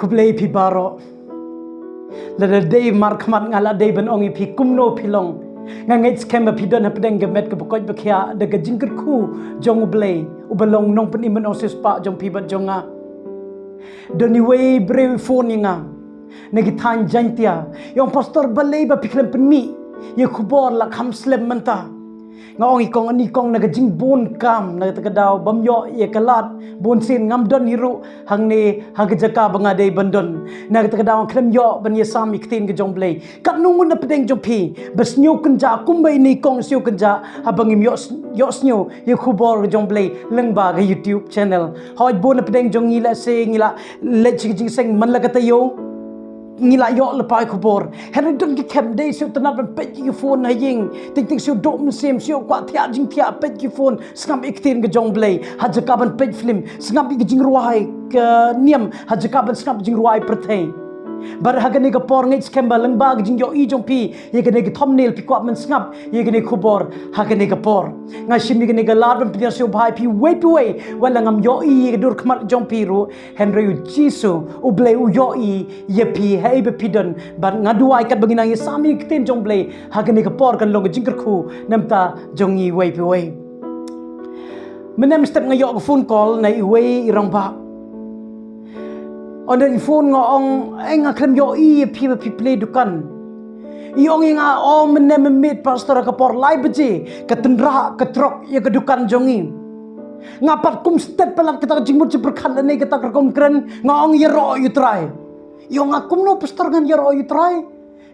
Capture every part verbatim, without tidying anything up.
Blei phi baroh. Lada dei markhmat nga la dei ban ong ïa phi kumno phi long. Nga ngeit skhem ba phi don hapdeng ka met kaba koit ba khiah da ka jingkyrkhu jong U Blei uba long nongpynim ban ong siewspah jong phi bad jong nga. Don iwei i briew i phone ïa nga na ki thaiñ Jaintia, i ong, Pastor, balei ba phi khlem pynmih ïa khubor la kham slem mynta? Nga ong, i kong, ani kong, na ka jingbun kam, na kata ka daw bym ïoh ïa ka lad, bun sien ngam don hi ruh hangne ha ka jaka ba nga dei ban don. Na kata ka daw nga khlem ïoh ban ïasam ïa ka ktien ka jong Blei. Katno ngut na pdeng jong phi ba sngewkynjah kumba ine i kong sngewkynjah haba ngim ïoh, ïoh sngew ïa khubor ka jong Blei lyngba ka YouTube channel? Hooid, bun na pdeng jong ngi lehse ngi la leit sha ka jingseng man la ka taïew, ngi la ïoh lypa ïa khubor. Hynrei don ki khlem dei sngewtynnat ban peit ki phone ha ïing. Teng teng sngewduh mynsiem, sngewkwah thiah jingthiah, peit ki phone, sngap ïa ka ktien ka jong Blei ha jaka ban peit film, sngap ïa ka jingrwai ka niam ha jaka ban sngap jingrwai pyrthei. Bad ha kane ka por ngeit skhem ba lyngba ka jingïohi jong phi ïa kane ka thumbnail phi kwah ban sngap ïa kane ka khubor ha kane ka por. Nga shim ïa kane ka lad ban pynïasngewbha ïa phi uwei pa uwei, wat la ngam ïohi ïa ka dur khmat jong phi ruh, hynrei U Jisu U Blei u ïohi ïa phi haei ba phi don. Bad nga duwai katba ngi nang ïasam ïa ka ktien jong Blei ha kane ka por kan long ka jingkyrkhu na bynta jong ngi uwei pa uwei. Mynne mynstep nga ïoh ka phone call na iwei i rangbah. Ynda i phone nga ong, eh, nga khlem ïohi ïa phi ba phi plie dukan. I ong ïa nga, o mynne mynmiet Pastor, ha ka por lai baje ka tynrah ka trok ïa ka dukan jong ngi. Nga pat kum stet palat kata ka jingmut jingpyrkhat lane kata ka rukom kren, nga ong, ïaroh ïa U Trai. I ong, nga kumno Pastor ngan ïaroh ïa U Trai?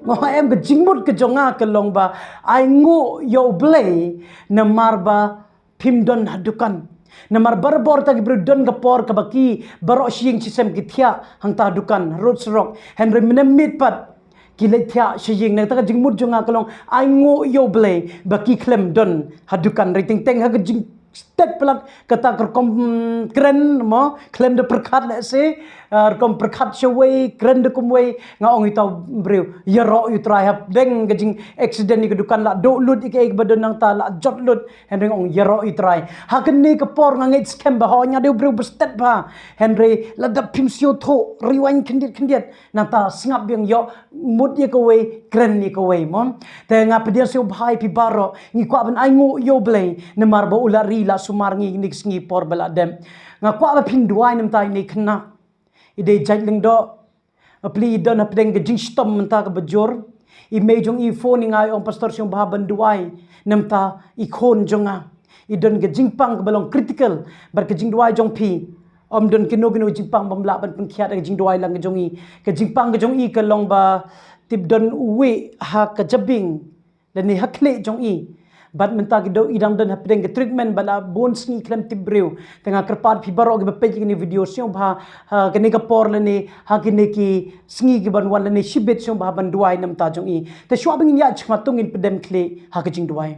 Nga ong, em, ka jingmut ka jong nga ka long ba ai nguh ïa U Blei namar ba phim don ha dukan. Namar barabor ta ki briew don ka por kaba ki baroh shi ïing shi sem ki thiah hangta ha dukan, ha rud surok. Hynrei mynne mynmiet pat ki leit thiah sha ïing. Na kata ka jingmut jong nga ka long ai nguh ïa U Blei ba ki khlem don ha dukan. Hynrei teng teng ha ka jingstet palat kata ka rukom, mm, kren mo, khlem da pyrkhat lehse, ah, rukom pyrkhat shawei, kren da kumwei, nga ong ïa uta u briew, ïaroh ïa U Trai, hapdeng ka jing accident ïa ka dukan la duh lut ïa kaei kaba don nangta, la jot lut. Hynrei nga ong ïaroh ïa U Trai. Ha kane ka por nga ngeit skhem ba hooid nga dei u briew ba stet bha. Hynrei lada phim sngewthuh, rewind khyndiat khyndiat, nangta sngap biang, ïoh mut ïa kawei, kren ïa kawei mo. Te nga pdiang sngewbha ïa phi baroh, ngi kwah ban ai nguh ïa U Blei namar ba u la ri la sumar ngi kine ki sngi por ba la dep. Nga kwah ba phin duwai na bynta ine i khynnah. I dei jait lyngdoh, bapli i don hapdeng ka jingshitom mynta kaba jur. I mei jong i phone ïa nga, i ong, Pastor, sngewbha ban duwai na bynta i khun jong nga. I don ka jingpang kaba long critical, bad ka jingduwai jong phi, ym don kino kino ka jingpang bym lah ban pynkhiah da ka jingduwai lang ka jong i. Ka jingpang ka jong i ka long ba tip don uwei ha ka jabieng lane ha khlieh jong i. Bad mynta ki dei, i dang don hapdeng ka treatment, bad la bun sngi khlem tip briew. Te nga kyrpad phi baroh kiba peit ïa kane ka video, sngewbha ha kane ka por lane ha kine ki sngi ki ban wan lane shibit, sngewbha ban duwai na bynta jong i. Te shuwa ba ngin ïaid shakhmat to ngin pdem khlieh ha ka jingduwai.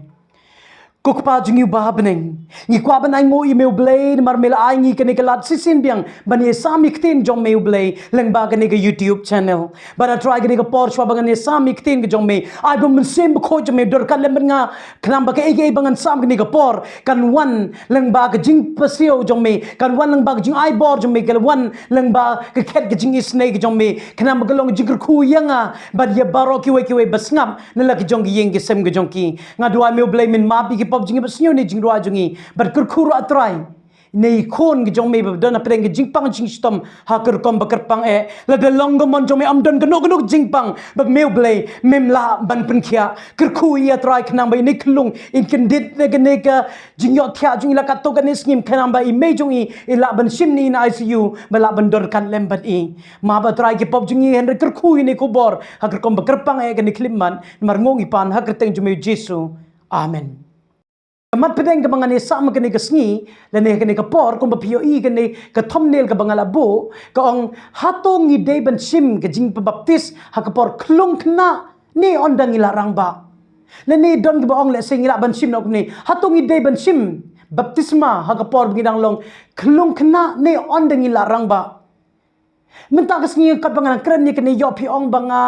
Ko Kpa jong ngi uba ha bneng, ngi kwah ban ai nguh ïa me U Blei namar me la ai ngi kane ka lad shisien biang ban ïasam ïa ka ktien jong me U Blei lyngba kane ka YouTube channel. Bad A Trai, kane ka por shuwa ba ngan ïasam ïa ka ktien ka jong me, ai ba u Mynsiem Bakhuid jong me u don ryngkat lem bad nga, khnang ba kaei kaei ba ngan sam kane ka por kan wan lyngba ka jingpasiaw jong me, kan wan lyngba ka jingai bor jong me, kan wan lyngba ka khet ka jingisynei ka jong me, khnang ba ka long ka jingkyrkhu ïa nga bad ïa baroh kiwei kiwei ba sngap na la ki jong ki ïing ki sem ki jong ki. Nga duwai me U Blei men map ïa ki pop jong ngi bad sngew ïa kine ki jingduwai jong ngi. Bad kyrkhu ruh A Trai, ine i khun ki jong me ba don hapdeng ki jingpang jingshitom ha ki rukom ba kyrpang eh. Lada long ka mon jong me, ym don kano kano ka jingpang ba me U Blei mem lah ban pynkhiah. Kyrkhu ïa i A Trai khnang ba ine i khyllung in kyndit na kane ka jingïohthiah jong i, la katto katne sngi, khnang ba i mei jong i i lah ban shim na I C U, ba lah ban don ryngkat lem bad i. Map A Trai ki pop jong ngi, hynrei kyrkhu ïa ine i khubor ha ki rukom ba kyrpang eh, kane ka khyllipmat, namar ngi ong ngi pan ha ka kyrteng jong me U Jisu. Amen. Ka mat pdeng kaba ngan ïasam ha kane ka sngi lane ha kane ka por, kumba phi ïohi kane ka thumbnail kaba nga la buh, ka ong, hato ngi dei ban shim ka jingpynbaptis ha ka por khlung khynnah ne ynda ngi la rangbah? Lane don kiba ong lehse ngi lah ban shim noh kumne, hato ngi dei ban shim baptisma ha ka por ba ngi dang long khlung khynnah ne ynda ngi la rangbah? Mynta ka sngi katba ngan kren ïa kane, ïoh phi ong ba nga,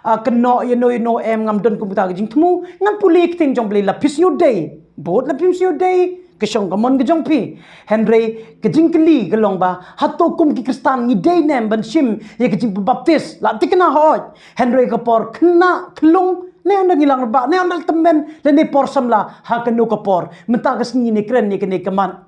ah, kynnoh ïano ïano, em, ngam don kumta ka jingthmu. Ngan pule ïa ka ktien jong Blei, la phi sngew dei, bud, la phim sngew dei, ka shong ka mon ka jong phi. Hynrei ka jingkylli ka long ba, hato kum ki Khristan ngi dei ne em ban shim ïa ka jingpynbaptis? La thikna hoi. Hynrei ka por khynnah khyllung, ne ynda ngi lang rangbah, ne ynda tymmen, lane por samla, ha kano ka por. Mynta ka sngi ne kren ïa kane ka mat.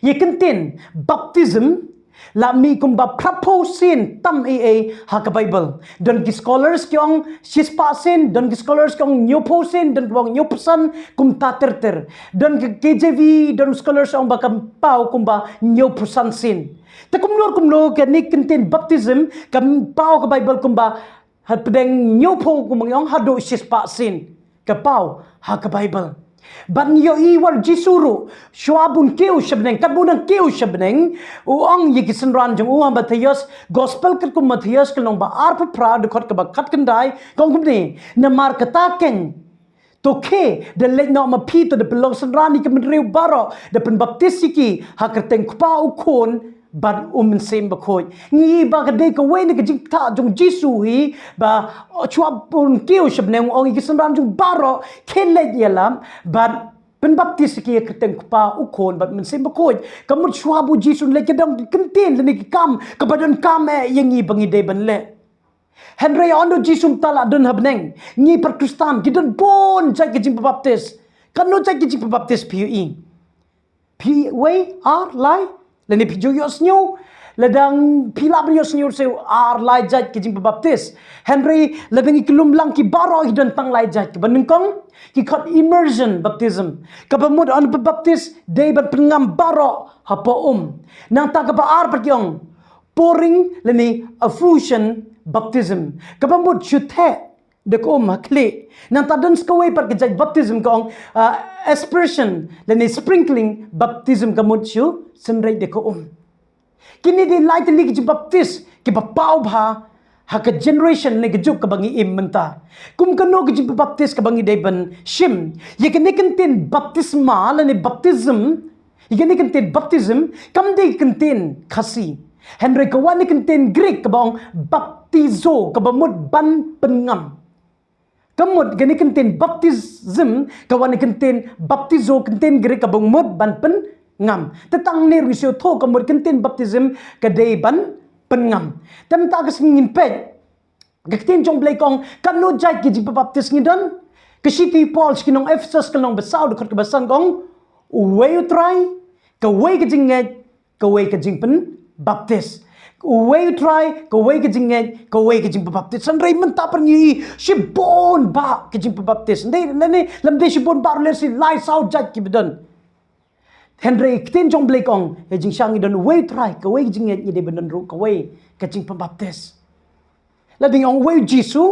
Ïa ka ktien baptism la mih kumba phraphew sien tam ei ei ha ka Bible. Don ki scholars ki ong shispah sien, don ki scholars ki ong hynñiewphew sien, don ki ong hynñiewphew san, kumta ter ter. Don ka K J V, don scholars ong ba kam paw kumba hynñiewphew san sien. Te kumno kumno kane ka ktien baptism kam paw ka Bible kumba hapdeng hynñiewphew, kumba ngi ong haduh shispah sien. Ka paw ha ka Bible. Bad ngi ïohi wat Jisu ruh, shuwa bun kiew sha bneng, katba u nang kiew sha bneng, u ong ïa ki synran jong u ha Mathaios, Gospel katkum Mathaios ka lynnong ba arphew phra, dkhot kaba khatkhyndai, ka ong kumne, namar kata keiñ, to khie, da leit noh ma phi, to da pynlong synran ïa ki bynriew baroh, da pynbaptis ïa ki ha ka kyrteng u Kpa, u Khun, bad u Mynsiem Bakhuid. Ngi i ba ka dei kawei na ka jingthoh jong Jisu hi ba, oh, shuwa bun kiew sha bneng u ong ïa ki synran jong u baroh, khie leit ïalap bad pynbaptis ïa ki ha ka kyrteng u Kpa, u Khun bad u Mynsiem Bakhuid. Ka mut shuwa ba u Jisu u leit, ka don ka ktien lane ka kam kaba donkam eh ïa ngi ba ngi dei ban leh. Hynrei ynda u Jisu um pat don ha bneng, ngi para Khristan ki don bun jait ka jingpynbaptis. Katno jait ka jingpynbaptis phi ïohi? Phi wei, ar, lai? Lane phi ju ïohsngew? Lada phi lah ban ïohsngew, sa ar lai jait ka jingpynbaptis. Hynrei lada ngi kynlum lang, ki baroh ki don tang lai jait. Kaba nyngkong, ki khot immersion baptism. Kaba mut ynda pynbaptis dei ban pynngam baroh hapoh um. Nangta kaba ar pat ki ong pouring lane effusion baptism. Kaba mut shu theh da ka um ha khlieh. Nangta don sa kawei pat ka jait baptism ka ong, ah, aspersion lane sprinkling baptism, ka mut shu synreit da ka um. Kine dei lai tylli ki jingbaptis kiba paw bha ha ka generation ne ka juk kaba ngi im mynta. Kum kano ka jingbaptis kaba ngi dei ban shim? Ïa kane ka ktien baptisma lane baptism, ïa kane ka ktien baptism kam dei ka ktien Khasi. Hynrei ka wan na ka ktien Greek kaba ong baptizo, kaba mut ban pynngam. Ka mut kane ka ktien baptism ka wan na ka ktien baptizo, ka ktien Greek kaba mut ban pynngam. Te tang ne ruh shu thoh ka mut ka ktien baptism ka dei ban pynngam. Te mynta ka sngi ngin peit ka ktien jong U Blei ka ong katno jait ki jingbaptis ngi don. Ka shithi u Paul sha ki nong Ephesus ka lynnong ba saw, dkhot kaba san ka ong, uwei U Trai, kawei ka jingngeit, kawei ka jingbaptis. Uwei U Trai, kawei ka jingngeit, kawei ka jingbaptis. Hynrei mynta pat ngi i shibun bah ka jingbaptis. Ndei lane, lymdei shibun bah ruh, lehse lai saw jait kiba don. Hynrei ka ktien jong U Blei ka ong, ha ka jingshang ngi don uwei U Trai, kawei ka jingngeit, ngi dei ban don ruh kawei ka jingbaptis. Lada ngi ong uwei U Jisu,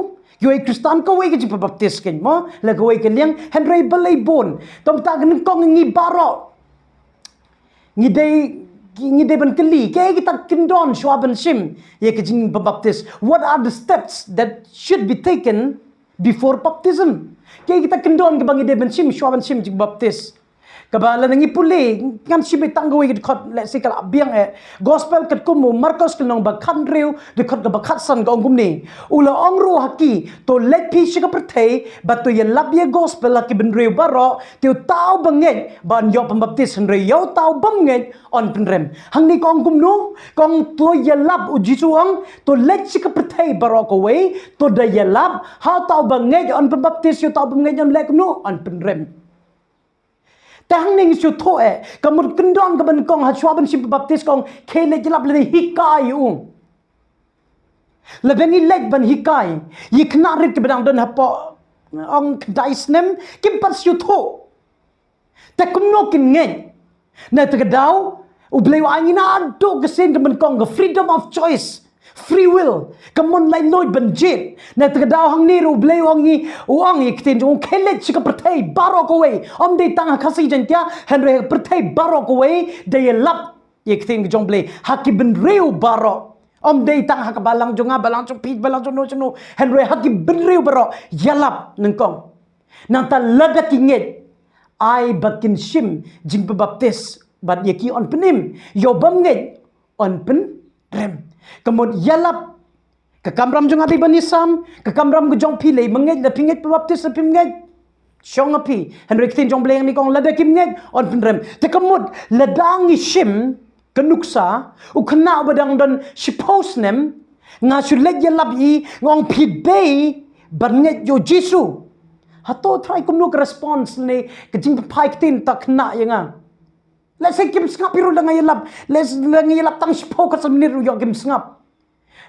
kiwei ki Khristan, kawei ka jingbaptis keiñ mo, la kawei ka liang, hynrei balei bun? Te mynta ka nyngkong ngi baroh ngi dei, ngi dei ban kylli, kaei kata ka kyndon shuwa ban shim ïa ka jingbaptis? What are the steps that should be taken before baptism? Kaei kata ka kyndon kaba ngi dei ban shim shuwa ban shim jingbaptis? Kaba lada ngi pule, ngan shim tang kawei ka dkhot, lehse ka la biang eh. Gospel katkum u Markos ka lynnong ba khathynriew, dkhot kaba khatsan ka ong kumne. U la ong ruh ha ki, to leit phi sha ka pyrthei bad to ïalap ïa ka gospel ha ki bynriew baroh, te uta uba ngeit ba un ïoh pynbaptis, hynrei ïa uta u bym ngeit un pynrem. Hangne ka ong kumno? Ka ong to ïalap, U Jisu u ong, to leit sha ka pyrthei baroh kawei, to da ïalap, ha uta uba ngeit un pynbaptis, ïa uta u bym ngeit un leh kumno? Un pynrem. Te hangne ngi shu thoh eh, ka mut kyndon kaba nyngkong ha shuwa ban shim pynbaptis ka ong, khie leit ïalap lane hikai ïa u. Lada ngi leit ban hikai ïa ki khynnah rit kiba dang don hapoh, ong, khyndai snem, kim pat shu thoh. Te kumno kin ngeit? Na kata ka daw U Blei u ai ngi naduh ka sien kaba nyngkong ka freedom of choice. Free will, ka mon laitluid ban jied. Na kata ka daw hangne ruh U Blei u ong ngi, u ong ïa ka ktien jong u, khie leit sha ka pyrthei baroh kawei. Ym dei tang ha Khasi Jaiñtia, hynrei ha ka pyrthei baroh kawei, da ïalap ïa ka ktien ka jong U Blei ha ki bynriew baroh. Ym dei tang ha ka balang jong nga, balang jong phi, balang jong no jong no, hynrei ha ki bynriew baroh, ïalap nyngkong. Nangta lada ki ngeit, ai ba kin shim jingpynbaptis bad ïa ki un pynim, ïa u bym ngeit un pynrem. Ka mut ïalap, ka kamram jong nga dei ban ïasam, ka kamram ka jong phi, lei ma ngeit, la phi ngeit pynbaptis, la phim ngeit. shong ha phi. Hynrei ka ktien jong Blei hangne ka ong lada kim ngeit yn pynrem. Te ka mut lada ngi shim ka nuksa u khynnah ba dang don shiphew snem, nga shu leit ïalap ïa i, nga ong phi dei ban ngeit ïa u Jisu. Hato trai kumno ka response ne ka jingpynphai ktien ta khynnah ïa nga? Lehse kim sngap hi ruh lada nga ïalap, lehse lada nga ïalap tang shiphew ka san minit ruh ïoh kim sngap.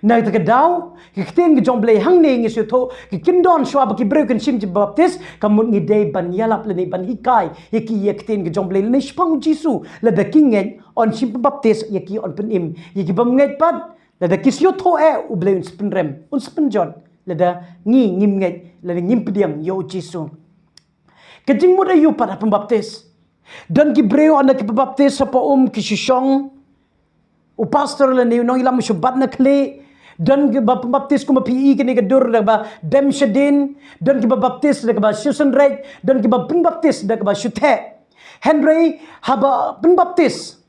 Na kata ka daw, ka ktien ka jong Blei hangne ngi shu thoh, ka kin don shuwa ba ki briew kin shim jingbaptis, ka mut ngi dei ban ïalap lane ban hikai ïa ki ïa ka ktien ka jong Blei lane shaphang u Jisu, lada ki ngeit yn shim pynbaptis ïa ki, yn pynim ïa ki bym ngeit pat. Lada ki shu thoh eh, u Blei un sa pynrem, un sa pynjot lada ngi ngim ngeit lane ngim pdiang ïa u Jisu. Ka jingmut aïu pat ha pynbaptis? Don ki briew ynda ki pynbaptis hapoh um ki shu shong, u pastor lane u nongïalam u shu bat na khlieh. Don kiba pynbaptis kumba phi i kane ka dur da kaba dem shadien. Don kiba baptis da kaba shu synreit. Don kiba pynbaptis da kaba shu theh. Hynrei haba pynbaptis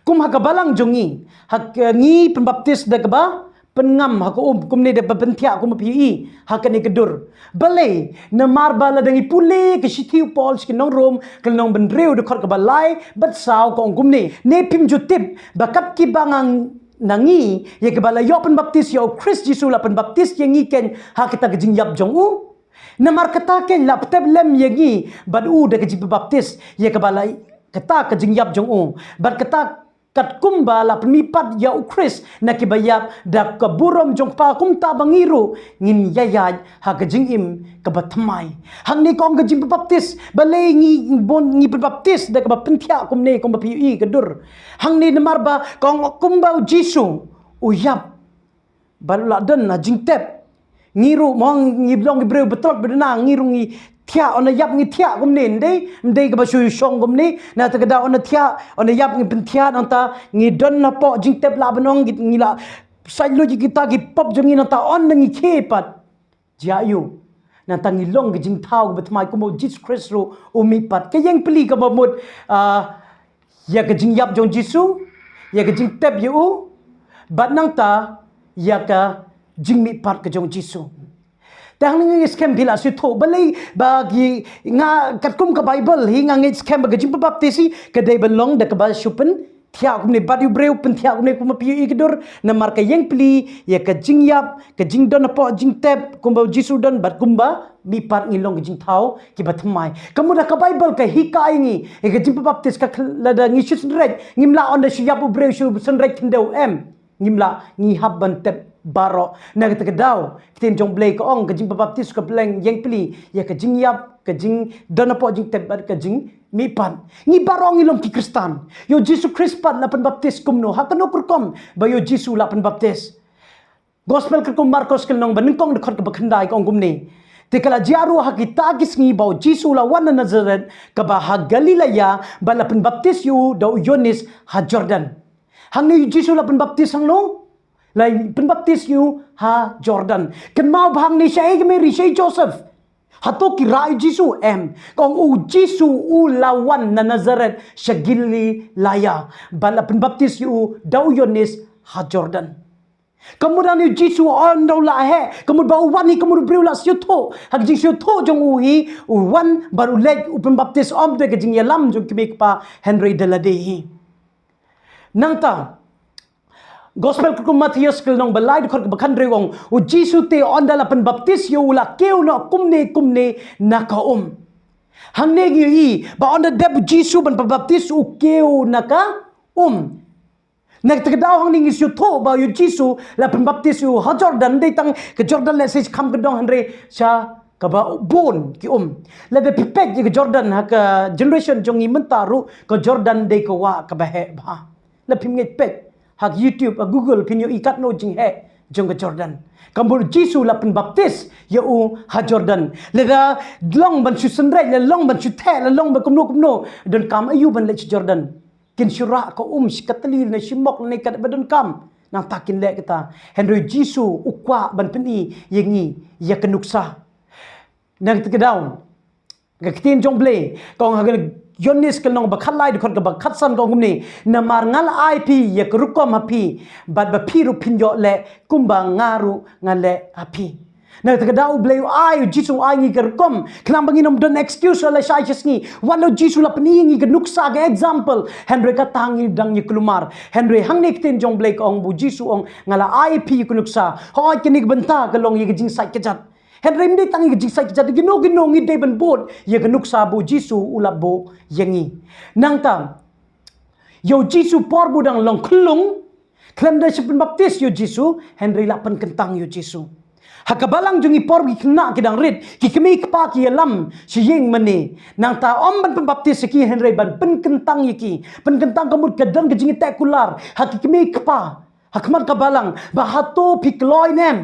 kum ha ka balang jong ngi, ha ka ngi pynbaptis da kaba pynngam ha ka um, kumne da ba pynthiah kumba phi i ha kane ka dur. Balei? Namar ba lada ngi pule ka shithi u Paul sha ki nong Rom, ka lynnong ba hynriew dkhot kaba lai bad saw ka ong kumne, ne phim ju tip ba kat kiba ngan na ngi ïa kiba la ïoh pynbaptis ïa u Khrist Jisu la pynbaptis ïa ngi kein ha kata ka jingïap jong u? Namar kata kein la pyntep lem ïa ngi bad u da ka jingpynbaptis ïa kaba la kata ka jingïap jong u. Bad kata katkum ba la pynmihpat ïa u Khrist na kiba ïap, da ka burom jong Kpa, kumta ba ngi ruh ngin ïaid ha ka jingim kaba thymmai. Hangne ka ong ka jingpynbaptis, balei ngi bun ngi pynbaptis da kaba pynthiah kumne kumba phi i ka dur? Hangne namar ba ka ong kumba u Jisu u ïap bad u la don ha jingtep. Ngi ruh mo ngi long ki briew ba tlot ba duna, ngi ruh ngi thiah, ynda ïap ngi thiah kumne, ym dei, ym dei kaba shu shong kumne. Na kata ka daw ynda thiah, ynda ïap ngi pynthiah, nangta ngi don hapoh jingtep lah ban ong ngi, ngi la sait lut ïa kita ki pop jong ngi, nangta ynda ngi khie pat, jia aïu? Nangta ngi long ka jingthaw kaba thymmai kumba u Jisu Khrist ruh u mihpat. Ka ïeng pli kaba mut, ah, ïa ka jingïap jong Jisu, ïa ka jingtep ïa u, bad nangta ïa ka jingmihpat ka jong Jisu. Te hangne ngi skhem phi la shu thoh, balei ba ki, nga katkum ka Baibl hi nga ngeit skhem ba ka jingpynbaptis hi ka dei ban long da kaba shu pynthiah kumne bad u briew, pynthiah kumne kumba phi i ka dur, namar ka ïeng pli ïa ka jingïap, ka jingdon hapoh jingtep kumba u Jisu don bad kumba mihpat ngi long ka jingthaw kiba thymmai. Ka mut ha ka Baibl ka hikai ngi ïa ka jingpynbaptis, ka khl-, lada ngi shu synreit, ngim lah ynda shu ïap u briew shu synreit khyndew, em. Ngim lah, ngi hap ban tep baroh. Na kata ka daw ka ktien jong Blei ka ong ka jingpynbaptis ka pynlong ïeng pli ïa ka jingïap, ka jingdon hapoh jingtep bad ka jingmihpat. Ngi baroh ngi long ki Khristan. Ïa u Jisu Khrist pat la pynbaptis kumno, ha kano ka rukom ba ïa u Jisu la pynbaptis? Gospel katkum u Markos ka lynnong ba nyngkong dkhot kaba khyndai ka ong kumne, te ka la jia ruh ha kita ki sngi ba u Jisu u la wan na Nasaret kaba ha Galilea, bad la pynbaptis ïa u da u Ïoannis ha Jordan. Hangne u Jisu la pynbaptis hangno? La pynbaptis ïa u ha Jordan. Kynmaw ba hangne shaei ka Meri, shaei Joseph? Hato ki rah ïa u Jisu? Em. Ka ong u Jisu u la wan na Nasaret sha Galilea, bad la pynbaptis ïa u da u Ïoannis ha Jordan. Ka mut hangne u Jisu ynda u la heh, ka mut ba u wan hi, ka mut u briew la shu thoh, ha ka jingshu thoh jong u hi u wan bad u leit u pynbaptis, ym da ka jingïalam jong ki kmie ki kpa hynrei da lade hi. Nangta Gospel katkum u Mathaios ka lynnong ba lai dkhot kaba khathynriew ka ong, u Jisu te ynda la pynbaptis ïa u la kiew noh kumne kumne na ka um. Hangne ngi ïohi ba ynda dep u Jisu ban pynbaptis u kiew na ka um. Na kata ka daw hangne ngi shu thoh ba ïa u Jisu la pynbaptis ïa u ha Jordan, dei tang ka Jordan lehse kham kyndong hynrei sha kaba bun ki um. Lada phi peit ïa ka Jordan ha ka generation jong ngi mynta ruh, ka Jordan dei ka wah kaba heh bha. La phim ngeit peit ha ka YouTube, ha Google phin ïohi katno jingheh jong ka Jordan. Ka mut u Jisu la pynbaptis ïa u ha Jordan. Lada long ban shu synreit, la long ban shu theh, la long ban kumno kumno, donkam aïu ban leit sha Jordan? Kin shu rah ka um shi ka tylli ne shi mok ne katba donkam, nangta kin leh kata. Hynrei u Jisu u kwah ban pyni ïa ngi ïa ka nuksa. Na kata ka daw ka ktien jong Blei ka ong ha ka Ïoannis ka lynnong ba khatlai dkhot kaba khatsan ka ong kumne, namar nga la ai phi ïa ka rukom ha phi, bad ba phi ruh phin ïoh leh kumba nga ruh nga leh ha phi. Na kata ka daw U Blei u ai, U Jisu u ai ngi ka rukom, khnang ba ngin ym don excuse lashai shi sngi. Wat la U Jisu u la pyni ïa ngi ka nuksa, ka example, hynrei kata ngi dang ïa kulmar. Hynrei hangne ka ktien jong U Blei ka ong, ba U Jisu u ong, nga la ai ïa phi ïa ka nuksa. Hooid, kane ka bynta ka long ïa ka jingsait kjat. Hynrei ym dei tang ïa ka jingsait kjat, kino kino ngi dei ban bud ïa ka nuksa ba U Jisu u la buh ïa ngi. Nangta, ïa U Jisu por ba u dang long khyllung, khlem da shu pynbaptis ïa U Jisu, hynrei la pynkyntang ïa U Jisu. Ha ka balang jong ngi, por ba ki khynnah ki dang rit, ki kmie kpa ki ïalam sha ïing mane. Nangta ym ban pynbaptis ïa ki, hynrei ban pynkyntang ïa ki. Pynkyntang ka mut ka don ka jingïateh kular ha ki kmie kpa, ha khmat ka balang, ba hato phi kloi ne em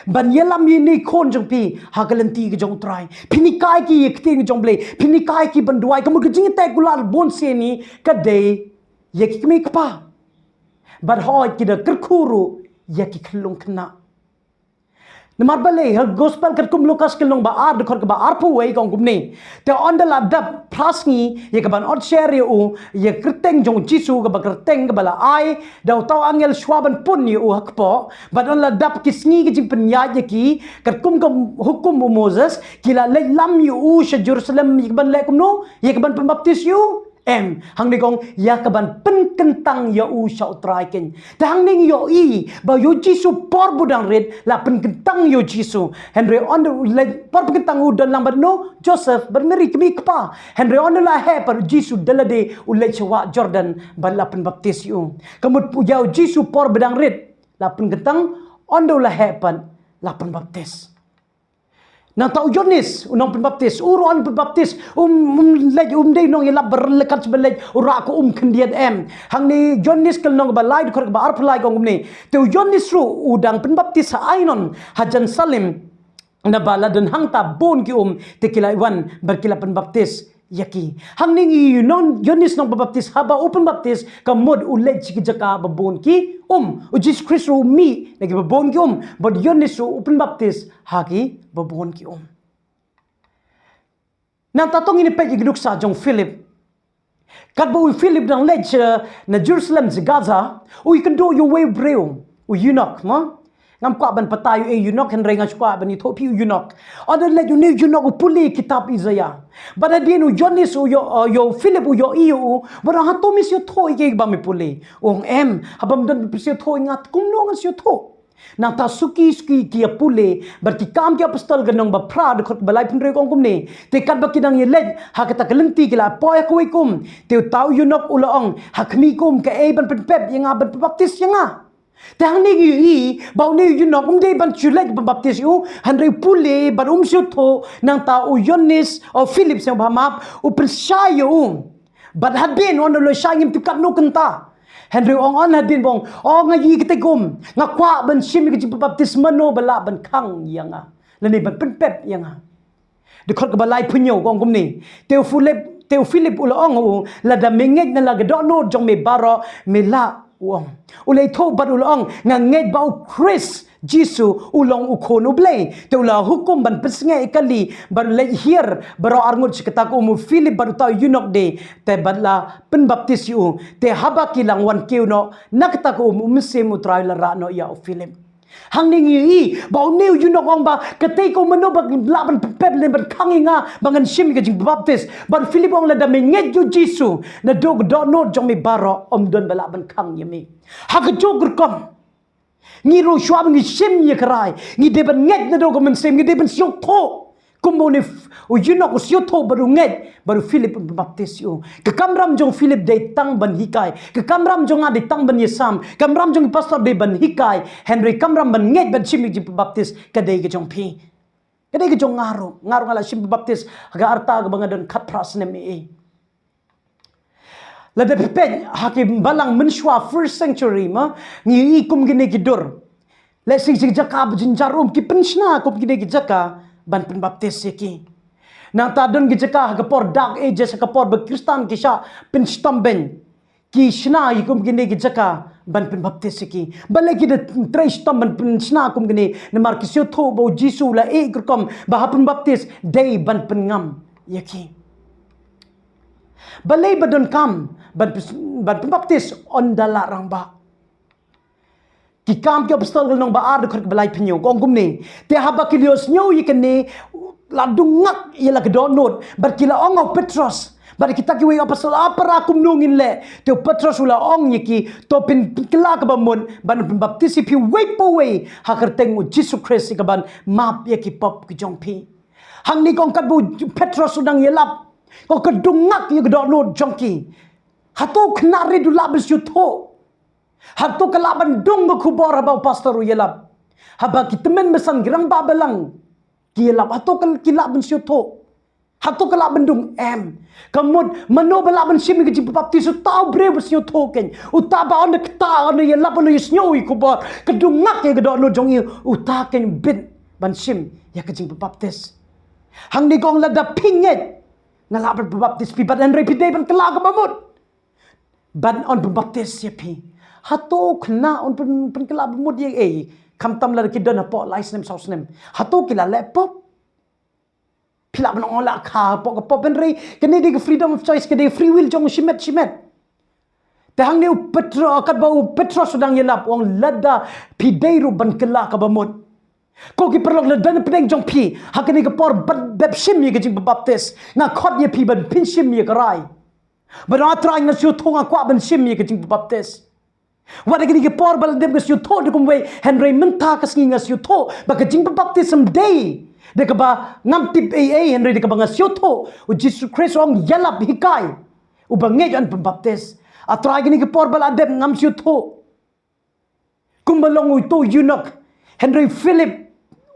ban ïalam ïa ine i khun jong phi ha ka lynti ka jong U Trai. Phin hikai ki ïa ka ktien ka jong U Blei, phin hikai ki ban duwai. Ka mut ka jingïateh kular bunsien hi ka dei ïa ki kmie kpa. Bad hooid, ki da kyrkhu ruh ïa ki khyllung khynnah. Namar balei, ha Gospel katkum Lukas ka lynnong ba ar, dkhot kaba arphew wei ka ong kumne: Te ynda la dap phra sngi ïa kaban ot sher ïa u, ïa ka kyrteng jong U Jisu, kaba kyrteng kaba la ai da uta u angel shwa ban pun ïa u ha kpoh. Bad ynda la dap ki sngi ka jingpynïaid ïa ki, katkum ka hukum u Moses, ki la leit lam ïa u sha Jerusalem ïa kaban leh kumno? Ïa kaban pynbaptis ïa u? Em, hangne ka ong ïa kaban pynkyntang ïa u sha U Trai keiñ. Te hangne ngi ïohi ba ïa U Jisu por ba u dang rit la pynkyntang ïa U Jisu. Hynrei ynda u leit, por pynkyntang u don lang bad no, Joseph bad Mary, kmie kpa. Hynrei ynda la heh pat, U Jisu da lade u leit sha wah Jordan bad la pynbaptis ïa u. Ka mut ïa U Jisu por ba dang rit la pynkyntang, ynda u la heh pat la pynbaptis. Nangta u Ïoannis u nongpynbaptis, u ruh un pynbaptis, um, um leit, um dei nongïalap ba ryngkat sha ba leit u rah ka um khyndiat, em. Hangne Ïoannis ka lynnong kaba lai, dkhot kaba arphew lai ka ong kumne: Te u Ïoannis ruh u dang pynbaptis ha Ainon hajan Salim, naba la don hangta bun ki um, te ki la wan bad ki la pynbaptis ïa ki. Hangne ngi ïohi u Ïoannis nongpynbaptis, haba u pynbaptis ka mut u leit sha ki jaka ba bun ki um. U Jisu Khrist ruh u mih na kiba bun ki um, bad u Ïoannis ruh u pynbaptis ha kiba bun ki um. Nangta to ngin peit ïa ka nuksa jong u Philip. Katba u Philip u dang leit, eh, na Jerusalem sha Gaza, u ïakynduh ïa uwei u briew, u eunuch, mo? Ngam kwah ban batai ïa u eunuch, hynrei nga shu kwah ban ïathuh ïa phi u eunuch. Ynda leit une u eunuch u pule kitab Isaïah. Bad hadien u Ïoannis u ïoh, uh, ïoh u Philip u ïohi ïa u, bad u ong, hato me sngewthuh ïa kaei kaba me pule? U ong, em, haba ym don ba phi sngewthuh ïa nga, kumno ngan sngewthuh? Nangta suki suki ki ïa pule, bad Ki Kam ki Apostol ka lynnong ba phra, dkhot kaba laiphew hynriew ka ong kumne: Te katba ki dang ïaleit ha kata ka lynti ki la poi ha kawei ka um, te uta u eunuch u la ong ha khmih ka um, kaei ban pynpep ïa nga ban pynbaptis ïa nga? Te hangne ngi ïohi ba une u eunuch um dei ban shu leit pynbaptis ïa u, hynrei u pule bad um sngewthuh. Nangta u Ïoannis, o Philip sngewbha map, u pynshai ïa u. Bad hadien ynda u la shai, ngim tip katno kynta, hynrei u ong, ynda hadien ba u ong, o nga ïohi katei ka um, nga kwah ban shim ïa ka jingpynbaptis, mano ba lah ban khang ïa nga lane ban pynpep ïa nga? Dkhot kaba laiphew hynñiew ka ong kumne: Te u Philip, te u Philip u la ong ha u, lada me ngeit na la ka dohnud jong me baroh me lah, u ong. U la ïathuh bad u la ong, nga ngeit ba u Khrist Jisu u long u Khun u Blei. Te u la hukum ban pynsngewsih ïa kali, bad u leit hiar baroh arngut sha kata ka um, u Philip bad uta u eunuch de, te bad la pynbaptis ïa u. Te haba ki la wan kiew noh na kata ka um, u Mynsiem U Trai u la rah noh ïa u Philip. Hangne ngi ïohi ba une u eunuch u ong ba katei ka um, mano ba lah ban pynpep lane ban khang ïa nga ba ngan shim ïa ka jingbaptis? Bad u Philip u ong, lada me ngeit ïa u Jisu naduh ka dohnud jong me baroh, ym don ba lah ban khang ïa me. Ha kajuh ka rukom, ngi ruh shuwa ba ngi shim ïa ka rai, ngi dei ban ngeit naduh ka mynsiem, ngi dei ban sngewthuh. Kumba une u eunuch u sngewthuh bad u ngeit, bad u Philip u pynbaptis ïa u. Ka kamram jong u Philip dei tang ban hikai. Ka kamram jong nga dei tang ban ïasam. Kamram jong u pastor dei ban hikai. Hynrei kamram ban ngeit, ban shim ïa ka jingpynbaptis, ka dei ka jong phi. Ka dei ka jong nga ruh. Nga ruh nga la shim pynbaptis ha ka rta kaba nga don khatphra snem ei ei. Lada phi peit ha ki balang mynshuwa, first century, ma, ngi ïohi kum kine ki dur. Lehse ki jaka ba jynjar um, ki pynshna kum kine ki jaka ban pynbaptis ïa ki. Nangta don ki jaka ha ka por Dark Ages, ha ka por ba Khristan ki shah pynshitom beiñ, ki shna ïa kum kine ki jaka ban pynbaptis ïa ki. Balei ki da trei shitom ban pynshna kum kine? Namar ki sngewthuh ba u Jisu u la ïeh ka rukom ba haba pynbaptis dei ban pynngam ïa ki. Balei ba donkam ban pyn-, ban pynbaptis ynda la rangbah? Ki Kam ki Apostol ka lynnong ba ar dkhot kaba laiphew hynñiew ka ong kumne. Te haba ki la ïohsngew ïa kane, la dung ngak ïa la ka dohnud, bad ki la ong ha u Petros bad kita kiwei apostol, a para, kumno ngin leh? Te u Petros u la ong ïa ki, to phin, phin kylla kaba mut, ban pynbaptis ïa phi uwei pa uwei ha ka kyrteng u Jisu Khrist ïa kaban map ïa ki pop ki jong phi. Hangne ka ong katba u Petros u dang ïalap, ka ong ka dung ngak ïa ka dohnud jong ki. Hato u khynnah rit u lah ban sngewthuh? Hato ka lah ban dung ka khubor haba u pastor u ïalap? Haba ki tymmen basan, ki rangbah balang ki ïalap, hato ka, ki lah ban sngewthuh? Hato ka lah ban dung? Em. Ka mut, mano ba lah ban shim ïa ka jingpynbaptis? Uta u briew ba sngewthuh keiñ. Uta ba ynda kata, ynda ïalap, ynda ïohsngew ïa ka khubor, ka dung ngak ïa ka dohnud jong i, uta keiñ u bit ban shim ïa ka jingpynbaptis. Hangne ka ong lada phi ngeit, nga lah ban pynbaptis phi, bad hynrei phi dei ban kylla kaba mut ban yn pynbaptis ïa phi. Hato u khynnah un pyn, pynkylla ba mut ïa ei? Khamtam lada ki don hapoh lai snem, saw snem, hato ki la leh pop? Phi lah ban ong la kha hapoh ka pop, hynrei kane dei ka freedom of choice, ka dei free will jong u shimet shimet. Te hangne u Petro, katba u Petros u dang ïalap, u ong lada phi dei ruh ban kylla kaba mut. Ko ki paralok, lada na pdeng jong phi ha kane ka por ban bep shim ïa ka jingpynbaptis, nga khot ïa phi ban phin shim ïa ka rai. Ban ong, A Trai, nga sngewthuh nga kwah ban shim ïa ka jingpynbaptis. Wat ha kine ki por ba la dep nga sngewthuh da kumwei, hynrei mynta ka sngi nga sngewthuh ba ka jingpynbaptis ym dei da kaba ngam tip ei ei, hynrei da kaba nga sngewthuh. U Jisu Khrist u ong ïalap, hikai uba ngeit yn pynbaptis. A Trai, kine ki por ba la dep ngam sngewthuh. Kumba long uto u eunuch, hynrei Philip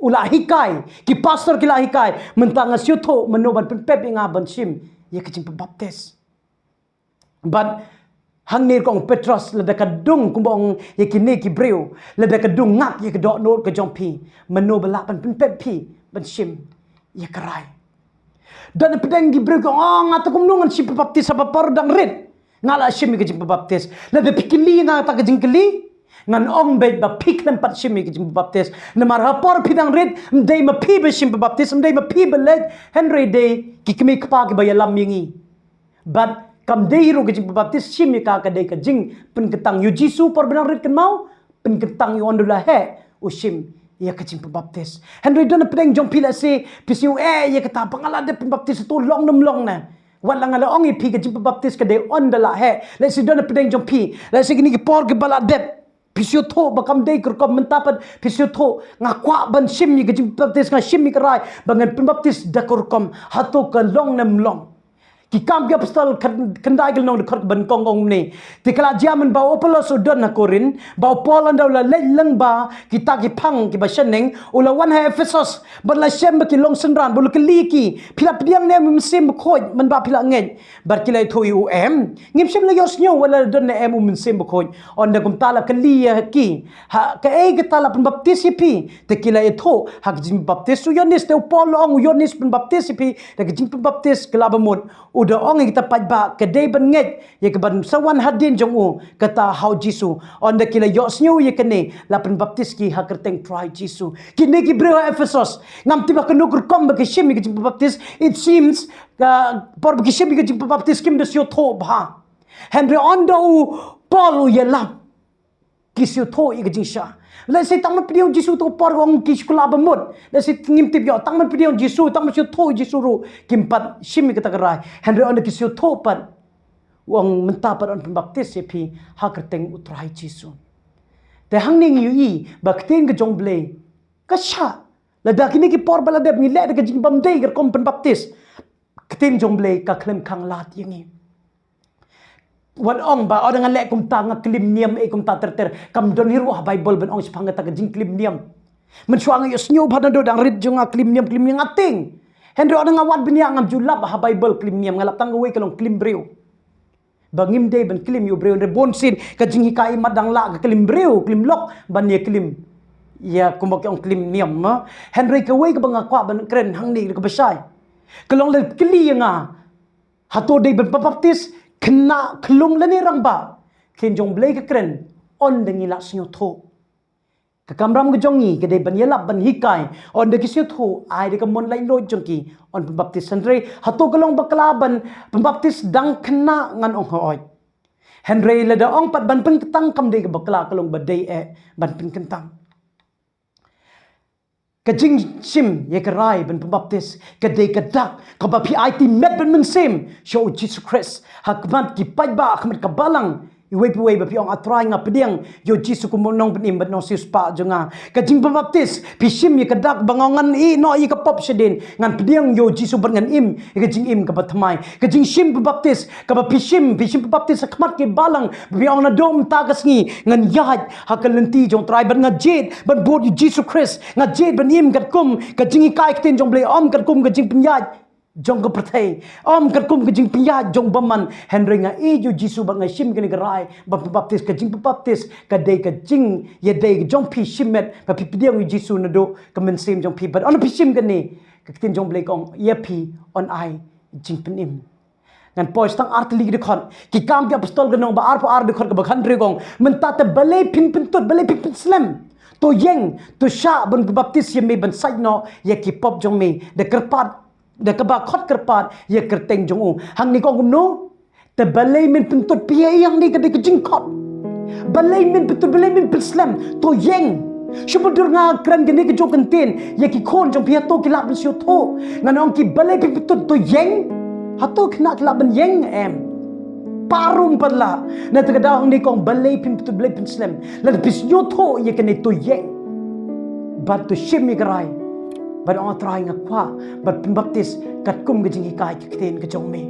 u la hikai, ki pastor ki la hikai, mynta nga sngewthuh mano ban pynpep ïa nga ban shim ïa ka jingpynbaptis. Bad hangne ka ong Petros, lada ka dung kumba ong ïa kine ki briew, lada ka dung ngak ïa ka dohnud ka jong phi, mano ba lah ban pynpep phi ban shim ïa ka rai? Don na pdeng ki briew ki ong, oh, nga te kumno ngan shim pynbaptis haba por dang rit? Nga lah shim ïa ka jingpynbaptis. Lada phi kylli nga ta ka jingkylli, ngan ong beit ba phi khlem pat shim ïa ka jingpynbaptis. Namar ha por phi dang rit, ym dei ma phi ba shim pynbaptis, ym dei ma phi ba leit, hynrei dei ki kmie kpa kiba ïalam ïa ngi. Bad kam dei ruh ka jingpynbaptis shim ïa ka, ka dei ka jingpynkyntang ïa u Jisu por ba dang rit, kynmaw, pynkyntang ïa u ynda u la heh u shim ïa ka jingpynbaptis. Hynrei don na pdeng jong phi, lehse phi sngew, eh, ïa kata ba nga la dep pynbaptis, to long ne ym long ne. Wat la nga la ong ïa phi, ka jingpynbaptis ka dei ynda la heh. Lehse don na pdeng jong phi, lehse kine ki por kiba la dep phi sngewthuh ba kam dei ka rukom, mynta pat phi sngewthuh, nga kwah ban shim ïa ka jingpynbaptis, nga shim ïa ka rai ba ngan pynbaptis da ka rukom. Hato ka long ne ym long? Ki Kam ki Apostol khyn-, khyndai ka lynnong dkhot kaba nyngkong ka ong kumne. Te ka la jia mynba u Apollos u don ha Korinth, ba u Paul ynda u la leit lyngba kita ki phang kiba shaneng, u la wan ha Ephesos, bad la shem ba ki long synran, bad u la kylli ki, phi la pdiang ne em u Mynsiem Bakhuid mynba phi la ngeit? Bad ki la ïathuh ïa u, em, ngim shym la ïohsngew wat la don ne em u Mynsiem Bakhuid. Ynda kumta la kylli ïa ki, ha kaei kata la pynbaptis ïa phi? Te ki la ïathuh, ha ka jingbaptis u Ïoannis. Te u Paul u la ong u Ïoannis pynbaptis ïa phi da ka jingpynbaptis kylla ba mut. U da ong ïa kita paidbah ka dei ban ngeit ïa kaban sa wan hadien jong u, kata ha u Jisu. Ynda ki la ïohsngew ïa kane, la pynbaptis ki ha ka kyrteng Trai Jisu. Kine ki briew ha Ephesos, ngam tip ha kano ka rukom ba ki shim ïa ka jingpynbaptis. It seems, ka por ba ki shim ïa ka jingpynbaptis kim da sngewthuh bha. Hynrei ynda u Paul u ïalap, ki sngewthuh ïa ka jingshisha. Lehse tang ban pdiang u Jisu, to por ong ki shu kylla ba mut. Lehse ngim tip ïoh, tang ban pdiang u Jisu, tang ban sngewthuh ïa u Jisu ruh kim pat shim ïa kata ka rai. Hynrei ynda ki sngewthuh pat, u ong mynta pat yn pynbaptis ïa phi ha ka kyrteng u Trai Jisu. Te hangne ngi ïohi ba ka ktien ka jong U Blei ka shah. Lada kine ki por ba la dep ngi leh da ka jingbymdei ka rukom pynbaptis, ka ktien jong U Blei ka khlem khang lad ïa ngi. Wat ong ba, oh, ynda nga leh kumta nga klim niam, eh, kumta ter ter. Kam don hi ruh ha Baibl ban ong shaphang kata ka jingklim niam. Mynshuwa nga ïohsngew ba naduh dang rit jong nga klim niam, klim niam, nga tieng. Hynrei ynda nga wad bniah ngam ju lap ha Baibl klim niam, nga lap tang kawei ka long klim briew. Ba ngim dei ban klim ïa u briew, hynrei bunsien ka jinghikai imat dang lah ka klim briew, klim lok ban ïa klim. Ïa kumba ki ong klim niam, ma. Hynrei kawei kaba nga kwah ban kren hangne kaba shai, ka long lada kylli ïa nga, hato dei ban pynbaptis khynnah, khyllung lane rangbah? Ka ktien jong U Blei ka kren, ynda ngi la sngewthuh. Ka kamram ka jong ngi ka dei ban ïalap, ban hikai. Ynda ki sngewthuh, ai da ka mon laitluid jong ki, yn pynbaptis. Hynrei hato ka long bakla ban pynbaptis dang khynnah? Ngan ong hooid. Hynrei lada ong pat ban pynkyntang kam dei kaba kla, ka long ba dei eh ban pynkyntang. Ka jingshim ïa ka rai ban pynbaptis ka dei ka dak kaba phi aiti met bad mynsiem sha u Jisu Khrist ha khmat ki paidbah, ha khmat ka balang iwei pa iwei, ba phi ong, A Trai, nga pdiang ïa u Jisu kum u nongpynim bad nongsiewspah jong nga. Ka jingpynbaptis, phi shim ïa ka dak ba nga ong ngan ïeh noh ïa ka pop shadien, ngan pdiang ïa u Jisu bad ngan im ïa ka jingim kaba thymmai. Ka jingshim pynbaptis kaba phi shim, phi shim pynbaptis ha khmat ki balang, ba phi ong, naduh mynta ka sngi ngan ïaid ha ka lynti jong u Trai bad nga jied ban bud ïa u Jisu Khrist, nga jied ban im katkum ka jinghikai ktien jong u Blei, ym katkum ka jingpynïaid jong ka pyrthei, ym katkum ka jingpynïaid jong u bymman. Hynrei nga ïeit ïa u Jisu bad nga shim kane ka rai ban pynbaptis. Ka jingpynbaptis ka dei ka jingïadei jong phi shimet ba phi pdiang ïa u Jisu naduh ka mynsiem jong phi. Bad ynda phi shim kane, ka ktien jong u Blei ka ong ïa phi yn ai jingpynim. Ngan poi sa tang ar tylli ki dkhot. Ki Kam ki Apostol ka lynnong ba arphew ar, dkhot kaba khathynriew ka ong, mynta te balei phin pyntud, balei phin pynslem? To ïeng, to shah ban pynbaptis ïa me ban sait noh ïa ki pop jong me da kyrpad, da kaba khot kyrpad ïa ka kyrteng jong u. Hangne ka ong kumno? Te balei men pyntud? Phi ïa ïeng, hangne ka dei ka jingkhot. Balei men pyntud, balei men pynslem? To ïeng. Shu ba dur nga kren kane kajuh ka ktien ïa ki khun jong phi, hato ki lah ban sngewthuh? Ngan ong ki, balei phi pyntud? To ïeng. Hato khynnah ki lah ban ïeng em? Parum pat lah. Na kata ka daw hangne ka ong balei phin pyntud, balei phin slem? Lada phi sngewthuh ïa kane, to ïeng bad to shim ïa ka rai bad ong, A Trai, nga kwah ban pynbaptis katkum ka jinghikai ka ktien ka jong me.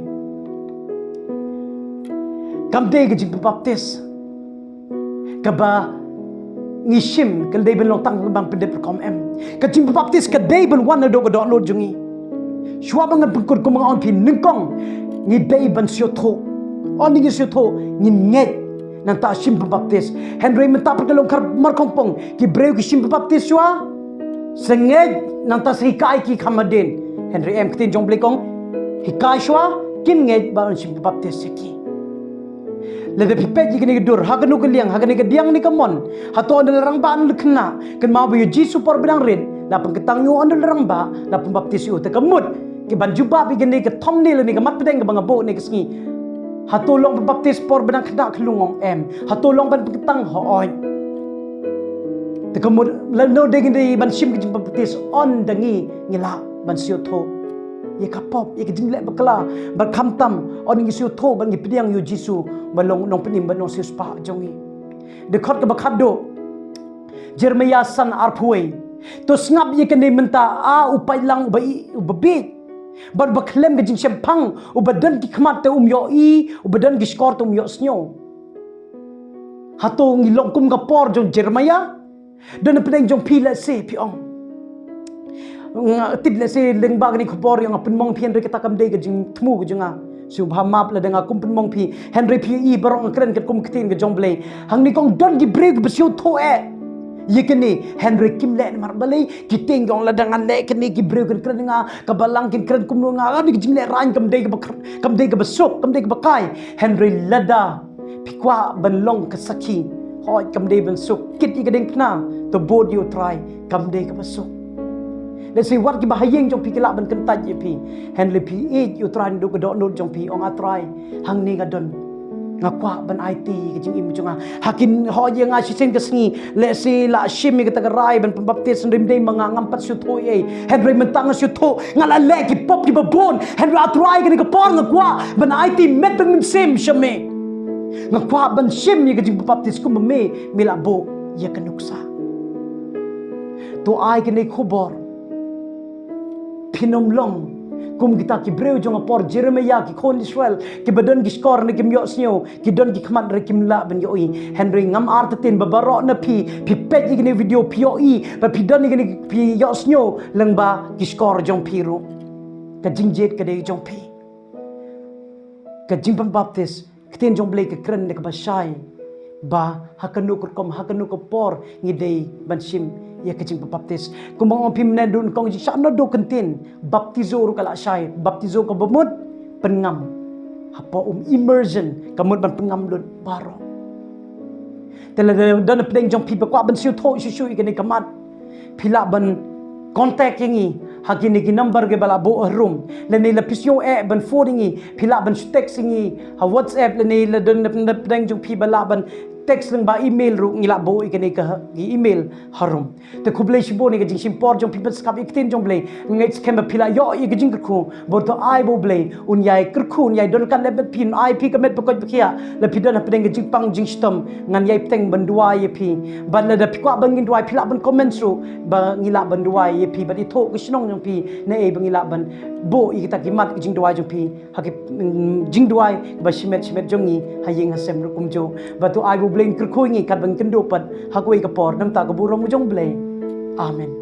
Kam dei ka jingpynbaptis kaba ngi shim ka dei ban long tang ban pyndep rukom, em. Ka jingpynbaptis ka dei ban wan naduh ka dohnud jong ngi. Shuwa ba ngan pynkut, kumba nga ong phi nyngkong, ngi dei ban sngewthuh. Ynda ngi sngewthuh, ngin ngeit, nangta shim pynbaptis. Hynrei mynta pat ka long khar markhongpong, ki briew ki shim pynbaptis shuwa, sa ngeit, nangta sa hikai ki kham hadien. Hynrei em, ktien jong u Blei ka ong, hikai shuwa, kin ngeit, bad yn shim pynbaptis ïa ki. Lada phi peit ïa kane ka dur, ha kano ka liang, ha kane ka diang ne ka mon, hato ynda la rangbah ne la khynnah, kynmaw ba ïa u Jisu por ba dang rit la pynkyntang ïa u ynda la rangbah, la pynbaptis ïa u. Te ka mut, ki ban jubab ïa kane ka thumbnail ne ka mat pdeng kaba nga buh ne ka sngi, hato long pynbaptis por ba dang khynnah khyllung? Ong em. Hato long ban pynkyntang? Hooid. Te ka mut lano dei ngi dei ban shim ka jingpynbaptis? Ynda ngi, ngi lah ban sngewthuh ïa ka pop, ïa ka jingleh bakla, bad khamtam ynda ngi sngewthuh bad ngi pdiang ïa u Jisu ba long u nongpynim bad nongsiewspah jong ngi. Dkhot kaba khatduh, Jeremiah san arphew wei. To sngap ïa kane mynta, A u paidlang uba i, uba bieit bad uba khlem ka jingshemphang, uba don ki khmat te um ïohi, uba don ki shkor te um ïohsngew. Hato ngi long kum ka por jong Jeremiah? Don napdeng jong phi lehse phi ong, nga tip lehse lyngba kane ka khubor ïa nga pynmong phi, hynrei kata kam dei ka jingthmu ka jong nga. Sngewbha map lada nga kum pynmong phi, hynrei phi i baroh nga kren katkum ka ktien ka jong u Blei. Hangne ka ong don ki briew kiba sngewthuh eh ïa kane, hynrei kim leh. Namar balei? Ki tieng ki ong lada nga leh kane ki briew kin kren ïa nga, ka balang kin kren kumno ïa nga, kane ka jinglehraiñ kam dei kaba kr-, kam dei kaba suk, kam dei kaba kai. Hynrei lada phi kwah ban long ka sakhi, hooid kam dei ban suk. Kit ïa ka diengphna, to bud ïa u Trai, kam dei kaba suk. Lehse wat kiba ha ïing jong phi ki lah ban kyntait ïa phi, hynrei phi ïeit ïa u Trai naduh ka dohnud jong phi, ong, A Trai, hangne nga don, nga kwah ban aiti ïa ka jingim jong nga. Ha kin, hooid ïa nga shisien ka sngi lehse la shim ïa kata ka rai ban pynbaptis, hynrei ym dei ma nga, ngam pat sngewthuh ei. Hynrei mynta nga sngewthuh, nga la leh ki pop kiba bun. Hynrei A Trai, kane ka por nga kwah ban aiti met bad mynsiem sha me. Nga kwah ban shim ïa ka jingpynbaptis kumba me, me la buh ïa ka nuksa. To ai kane ka khubor, phin ym long kum kita ki briew jong ka por Jeremiah, ki khun Israel kiba don ki shkor hynrei kim ïohsngew, ki don ki khmat hynrei kim lah ban ïohi. Hynrei ngam artatien ba baroh na phi, phi peit ïa kane ka video, phi ïohi, ba phi don ïa kane, phi ïohsngew lyngba ki shkor jong phi ruh. Ka jingjied ka dei jong phi. Ka jingpynbaptis, ka ktien jong u Blei ka kren da kaba shai ba ha kano ka rukom, ha kano ka por ngi dei ban shim ïa ka jingpynbaptis. Kumba nga ong phi mynne, don kong jingshah naduh kyntien, baptizo ruh ka la shai. Baptizo kaba mut pynngam hapoh um, immersion, ka mut ban pynngam lut baroh. Te lada don napdeng jong phi ba kwah ban sngewthuh shuh shuh ïa kane ka mat, phi lah ban contact ïa ngi Ha kine ki number kiba la buh harum. Lane la phi sngew eh ban phone ïa ngi, phi lah ban text ïa ngi ha WhatsApp, lane la don na pdeng jong phi ba lah ban text lyngba email ruh, ngi lah buh ïa kane ka email harum. Te khublei shibun ïa ka jingshim por jong phi ban sngap ïa ka ktien jong U Blei. Nga ngeit skhem ba phi la ïoh ïa ka jingkyrkhu. Bad to ai ba U Blei un ïai kyrkhu, un ïai don ryngkat lem bad phi, un ai phi ka met ba koit ba khiah. La phi don hapdeng ka jingpang jingshitom, ngan ïai bteng ban duwai ïa phi. Bad lada phi kwah ba ngin duwai, phi lah ban comment ruh ba ngi lah ban duwai ïa phi bad ithuh ka shnong jong phi, naei ba ngi lah ban buh ïa kita ki mat ka jingduwai jong phi ha ki, mm, jingduwai ba shimet shimet jong ngi ha ïing ha sem ruh kumjuh. Bad to ai ba U Blei un kyrkhu ïa ngi katba ngi kynduh pat ha kawei ka por, na ka bynta ka burom jong U Blei. Amen.